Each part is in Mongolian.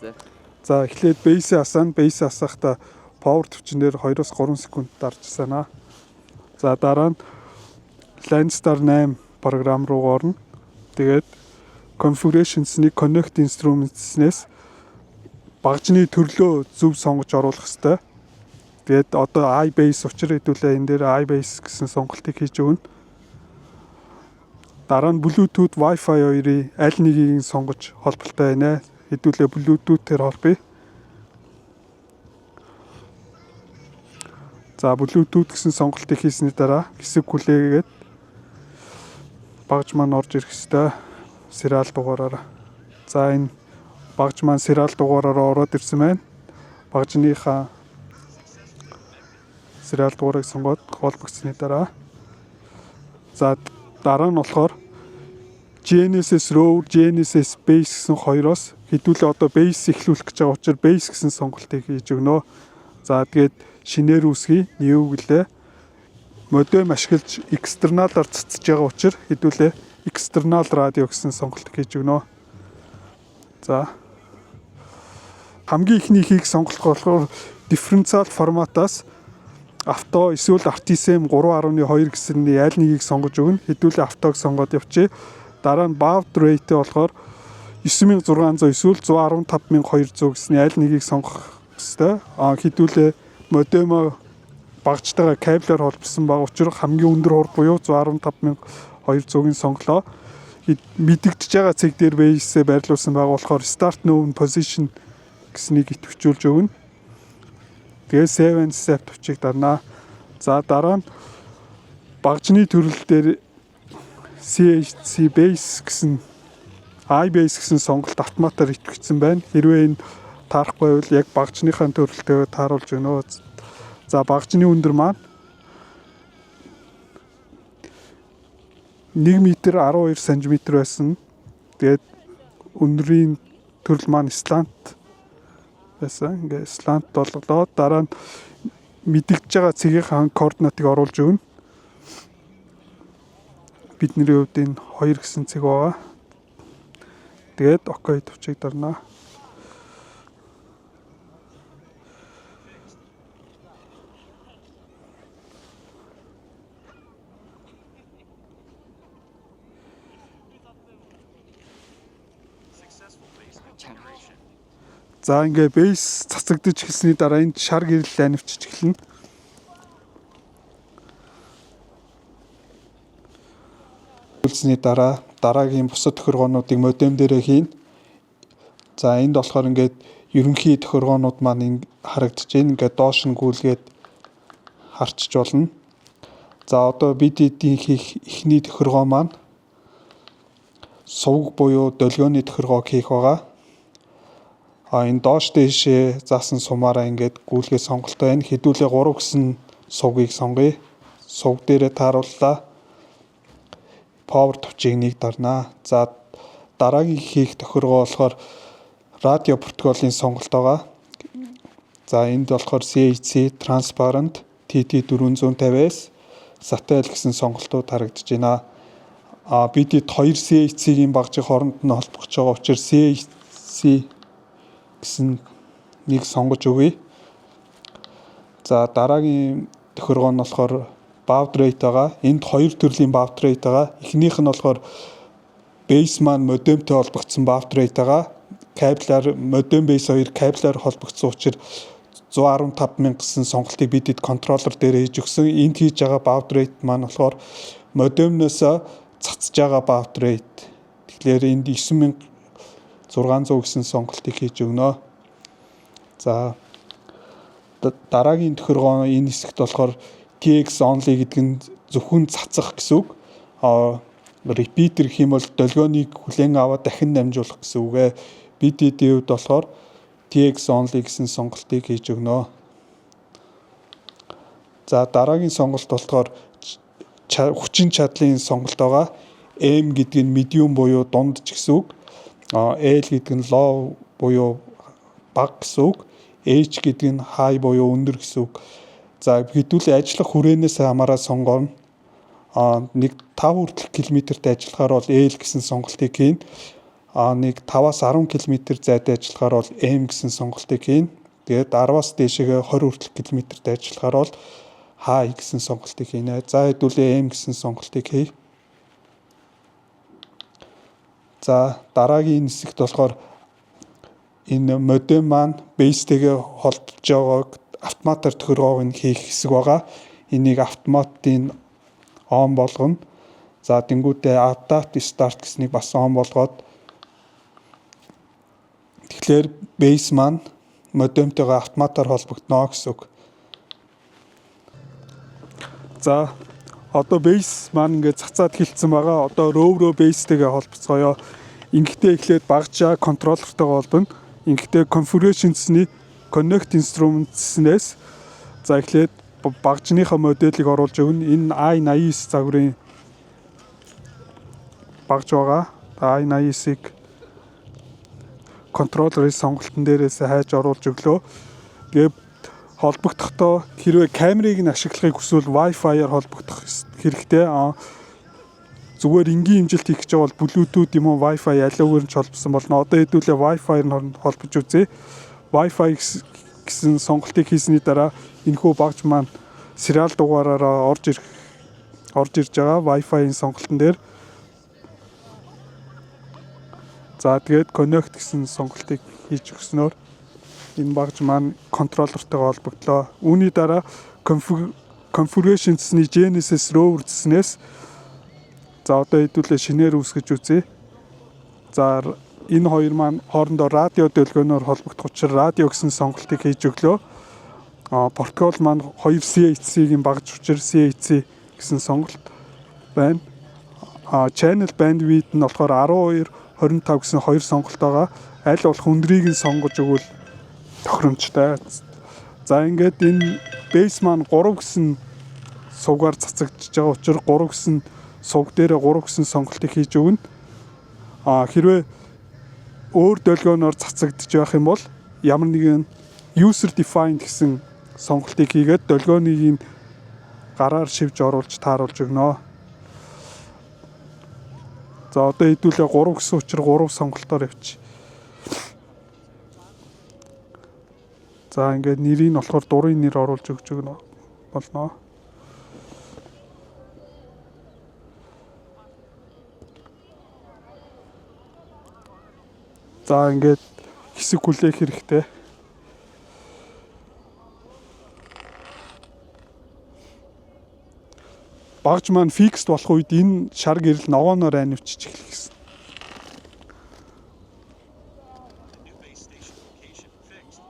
За. За, эхлээд base асаана. Base асахдаа power товчин дээр 2-3 секунд дарж асаана. За, дараа нь Landstar 8 програм руу орно. Тэгээд configurations-ны connect instruments-нээс багжны төрлөө зөв сонгож оруулах хэрэгтэй. Тэгээд одоо iBase учраас хэдүүлээ энэ дээр iBase гэсэн сонголтыг хийж өгнө. Дараа нь Bluetooth, Wi-Fi хоёрын аль нэгийг сонгож холболтой байна. Хэдүүлээ Bluetooth-ээр холбоё. За, Bluetooth гэсэн сонголтыг хийсний дараа хэсэг хүлээгээд багж маань орж ирэх ёстой. Serial дугаараараа. За, энэ багж маань serial дугаараараа ороод ирсэн байна. Багжныхаа serial дугаарыг сонгоод холбогдсны дараа, за, дараа нь болохоор GNSS Rover, GNSS Base гэсэн хоёроос хэдүүлээ одоо Base эхлүүлэх гэж байгаа учраас Base гэсэн сонголтыг хийж өгнө. За, тэгээд шинээр үүсгэе. New гэлээ. Модем ашиглаж external аар цэцэж байгаа учраас хэдүүлээ external radio гэсэн сонголт хийж өгнө. За, хамгийн эхний хийх сонголт болохоор differential форматаас auto эсвэл RTCM 3.2 гэсний аль нэгийг сонгож өгнө. Хэдүүлээ auto г сонгоод явчихъя. Дараа нь baud rate болохоор 9600 эсвэл 115200 гэсний аль нэгийг сонгох ёстой. А хэдүүлээ модемо багжтайгаа кабелаар холбосон байгаа учраас хамгийн өндөр хурд буюу 115200-ын сонголоо. Мэдэгдэж байгаа цэг дээр base-ээ байрлуулсан байгаа болохоор start known position гэснийг идэвхжүүлж өгнө. Тэгээ save and step товчийг дарнаа. За, дараа нь багжны төрөл дээр CHC base гэсэн, iBase гэсэн сонголт автоматар идэвхжсэн байна. Хэрвээ энэ таарахгүй байвал яг багжныхаа төрөлтэйгээ тааруулж өгнө. За, багжны өндөр маань 1 м 12 см байсан. Тэгээд өндрийн төрөл маань slant байсан. Ингээ slant болголоо. Дараа нь мэдэгдэж байгаа цэгийнхаа координатыг оруулж өгнө. Бидний хувьд энэ 2 гэсэн цэг байгаа. Тэгээд OK товчийг дарнаа. Чанга. За, ингээ base цацагдаж эхэлсний дараа энд шар гэрэл анивчиж эхэлнэ. Үйлсний дараа дараагийн бусад тохиргоонуудыг модем дээрээ хийнэ. За, энд болохоор ингээд ерөнхий тохиргоонууд маань харагдаж байна. Ингээд доош нь гүйлгээд харчиж болно. За, одоо бид эдийн хийх эхний тохиргоо маань сувг буюу долгионы тохиргоог хийх байгаа. А энэ доош дээшээ заасан сумаараа ингээд гүйлгээ сонголт байна. Хэдүүлээ 3 гэсэн сувгийг сонгоё. Сувг дээрээ таарууллаа. Power товчийг нэг дарнаа. За, дараагийн хийх тохиргоо болохоор радио протоколын сонголт байгаа. За, энд болохоор CHC Transparent, TT450S, Satel гэсэн сонголтууд харагдаж байна. А бидэд хоёр CHC-ийн багжийн хооронд нь холбох гэж байгаа учраас CHC гэсэн нэг сонгож өгье. За, дараагийн тохиргоо нь болохоор baud rate байгаа. Энд хоёр төрлийн baud rate байгаа. Эхнийх нь болохоор base маань модемтэй холбогдсон baud rate байгаа. Кабелаар модем base хоёр кабелаар холбогдсон учраас 115 мянга гэсэн сонголтыг бидэд контроллер дээр хийж өгсөн. Энд хийж байгаа baud rate маань болохоор модемноос цацж байгаа baud rate. Тэгэхээр энд 9600 гэсэн сонголтыг хийж өгнө. За, дараагийн тохиргоо энэ хэсэгт болохоор TX only гэдэг нь зөвхөн цацах гэсэн үг. А repeater гэх юм бол долгионыг хүлээн аваад дахин дамжуулах гэсэн үг ээ. Бидний хувьд болохоор TX only гэсэн сонголтыг хийж өгнө. За, дараагийн сонголт болохоор хүчин чадлын сонголт байгаа. M гэдэг нь medium буюу дунд ч гэсэн үг. А L гэдэг нь low буюу бага гэсэн үг. H гэдэг нь high буюу өндөр гэсэн үг. За, хэдүүлээ ажиллах хүрээнээс хамаараа сонгоно. А нэг 5 хүртэлх километрт ажиллахаар бол L гэсэн сонголтыг хийнэ. Нэг 5-аас 10 км зайд ажиллахаар бол M гэсэн сонголтыг хийнэ. Тэгээд 10-аас дээшээ 20 хүртэлх километрт ажиллахаар бол High гэсэн сонголтыг хийнэ. За, хэдүүлээ M гэсэн сонголтыг хий. За, дараагийн хэсэгт болохоор энэ модем маань base-тэйгээ холбож байгааг автоматар тохиргоог нь хийх хэсэг байгаа. Энийг автоматын on болгоно. За, тэнгүүтээ update start гэснийг бас on болгоод, тэгэхээр base маань модемтэйгээ автоматар холбогдно гэсэн үг. За, одоо base маань ингээд цацаад хэлсэн байгаа. Одоо rover base-тэйгээ холбоцгоё. Ингэхдээ эхлээд багжаа controller-тойгоо холбоно. Ингэхдээ configuration-сны connect instruments-нээс, за, эхлээд багжныхаа моделийг оруулж өгнө. Энэ i89 загварын багж байгаа. i89-ыг controller-ын сонголтын дээрээс хайж оруулж өглөө. Тэгээ холбогдохдоо хэрвээ камерыг нь ашиглахыг хүсвэл Wi-Fi-аар холбогдох хэрэгтэй. Зүгээр энгийн хэмжилт хийх гэж байгаа бол Bluetooth юм уу, Wi-Fi алиагаар нь ч холбосон болно. Одоо хэдүүлээ Wi-Fi-аар нь холбож үзье. Wi-Fi гэсэн сонголтыг хийсний дараа энэхүү багж маань serial дугаараараа орж ирж байгаа Wi-Fi-ийн сонголтон дээр. За, тэгээд connect гэсэн сонголтыг хийж өгснөөр энэ багж маань controller-тойгоо холбогдлоо. Үүний дараа configuration-сны GNSS rover гэснээс, за, одоо хэдүүлээ шинээр үүсгэж үзье. За, энэ хоёр маань хоорондоо радио долгионоор холбогдох учраас радио гэсэн сонголтыг хийж өглөө. Протокол маань 2 CHC-ийн багж учраас CHC гэсэн сонголт байна. Channel bandwidth нь болохоор 12 25 гэсэн хоёр сонголт байгаа. Аль болох өндрийг нь сонгож өгвөл тохиромжтой. За, ингээд энэ base маань 3 гэсэн сувгаар цацагдчихж байгаа учраас 3 гэсэн сувг дээрээ 3 гэсэн сонголтыг хийж өгнө. Хэрвээ өөр долгионоор цацагдчих байх юм бол ямар нэгэн user defined гэсэн сонголтыг хийгээд долгионыг нь гараар шивж оруулж тааруулж өгнө. За, одоо хэдүүлээ 3 гэсэн учраас 3 сонголтоор явчих. За, ингээд нэрийг нь болохоор дурын нэр оруулж өгч өгнө болно. За, ингээд хэсэг хүлээх хэрэгтэй. Багж маань fixed болох үед энэ шар гэрэл ногооноор анивчиж эхлэх гэсэн.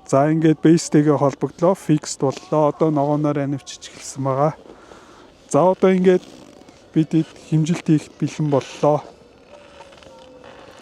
За, ингээд base-тэйгээ холбогдлоо, fixed боллоо. Одоо ногооноор анивчиж эхэлсэн байгаа. За, одоо ингээд бид хэмжилт хийх бэлэн боллоо.